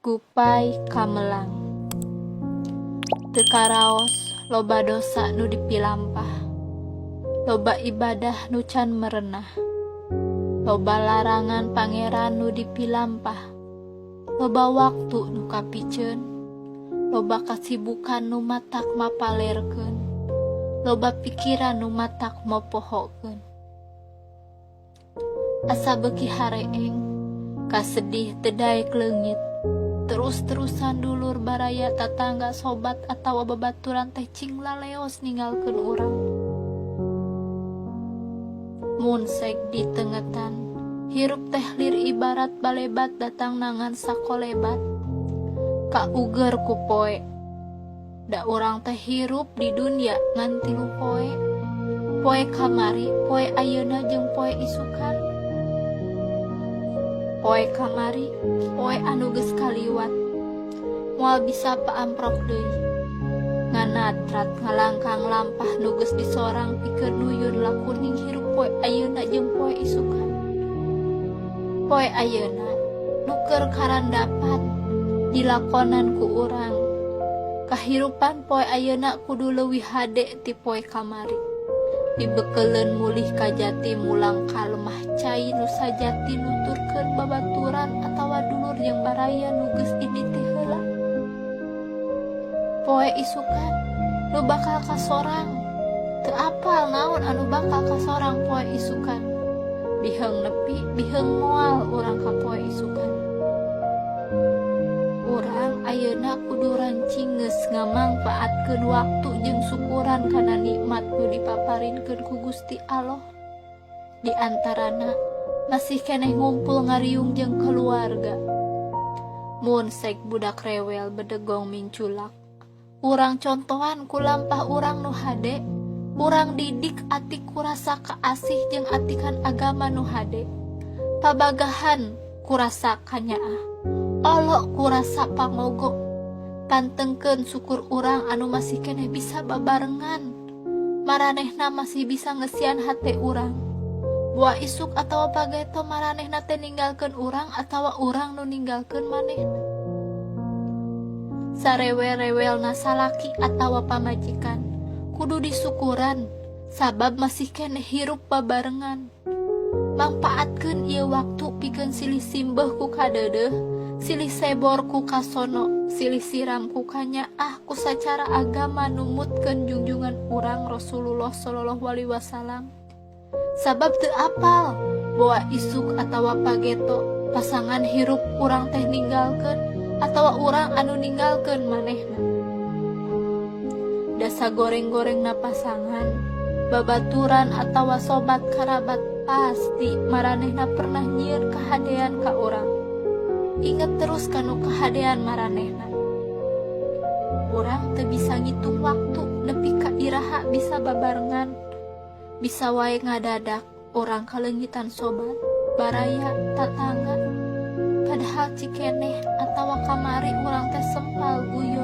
Gupai kamelang. Teu karaos loba dosa nu dipilampah, loba ibadah nu can merenah, loba larangan Pangeran nu dipilampah, loba waktu nu kapiceun, loba kasibukan nu matak mapalerkeun, loba pikiran nu matak mopohokeun. Asa beuki hareeng, kasedih teu daek leungit. Terus-terusan dulur, baraya, tatangga, sobat atawa babaturan teh cing laleos ninggalkeun urang. Mun sek ditengetan, hirup teh lir ibarat balebat datangna ngan sakolebat. Kauger ku poe. Da urang teh hirup di dunya ngan 3 poe. Poe kamari, poe ayeuna jeung poe isukan. Poe kamari, poe anu geus kaliwat, moal bisa paamprok deui. Nganatrat ngalangkang lampah nu geus disorang pikeun nuyun lakuning hirup poe ayeuna jeung poe isukan. Poe ayeuna nu keur karandapan dilakonan ku urang. Kahirupan poe ayeuna kudu leuwih hade ti poe kamari. Dibekeleun mulih ka jati mulang ka lemah cai nu sajati nuturkeun babaturan atawa dulur jeung baraya nu geus indit ti heula. Poe isukan nu bakal kasorang, teu apal naon anu bakal kasorang poe isukan. Biheung nepi, biheung moal urang ka poe isukan. Urang ayeuna kudu rancing geus ngamangpaatkeun waktu jeung syukuran kana nikmat nu dipaparinkeun ku Gusti Allah. Di antarana masih keneh ngumpul ngariung jeung keluarga. Mun sek budak rewel bedegong minculak, urang contohan ku lampah urang nu hade, urang didik ati ku rasa kaasih jeung atikan agama nu hade. Pabagahan ku rasa kanyaah, olo ku rasa pangogo. Pantengkeun syukur urang anu masih keneh bisa babarengan. Maranehna masih bisa ngesian hate urang. Boa isuk atawa pageto maranehna teh ninggalkeun urang atawa urang nu ninggalkeun manehna. Sarewel-rewelna salaki atawa pamajikan kudu disukuran sabab masih keneh hirup babarengan. Mangpaatkeun ieu waktu pikeun silih simbeuh ku kadeudeuh, silih sebor ku kasono, silih siram ku kanyaah ku sacara agama numutkeun junjungan urang Rasulullah sallallahu alaihi wasallam. Sabab teu apal boa isuk atawa pageto pasangan hirup urang teh ninggalkeun atawa urang anu ninggalkeun manehna. Dasa goreng-gorengna pasangan, babaturan atawa sobat karabat pasti maranehna pernah nyieun kahadean ka urang. Inget terus kanu kahadean maranehna. Urang teu bisa ngitung waktu nepi ka iraha bisa babarengan. Bisa wae ngadadak urang kaleungitan sobat, baraya, tatangga. Padahal cikeneh atawa kamari urang teh sempal guyon.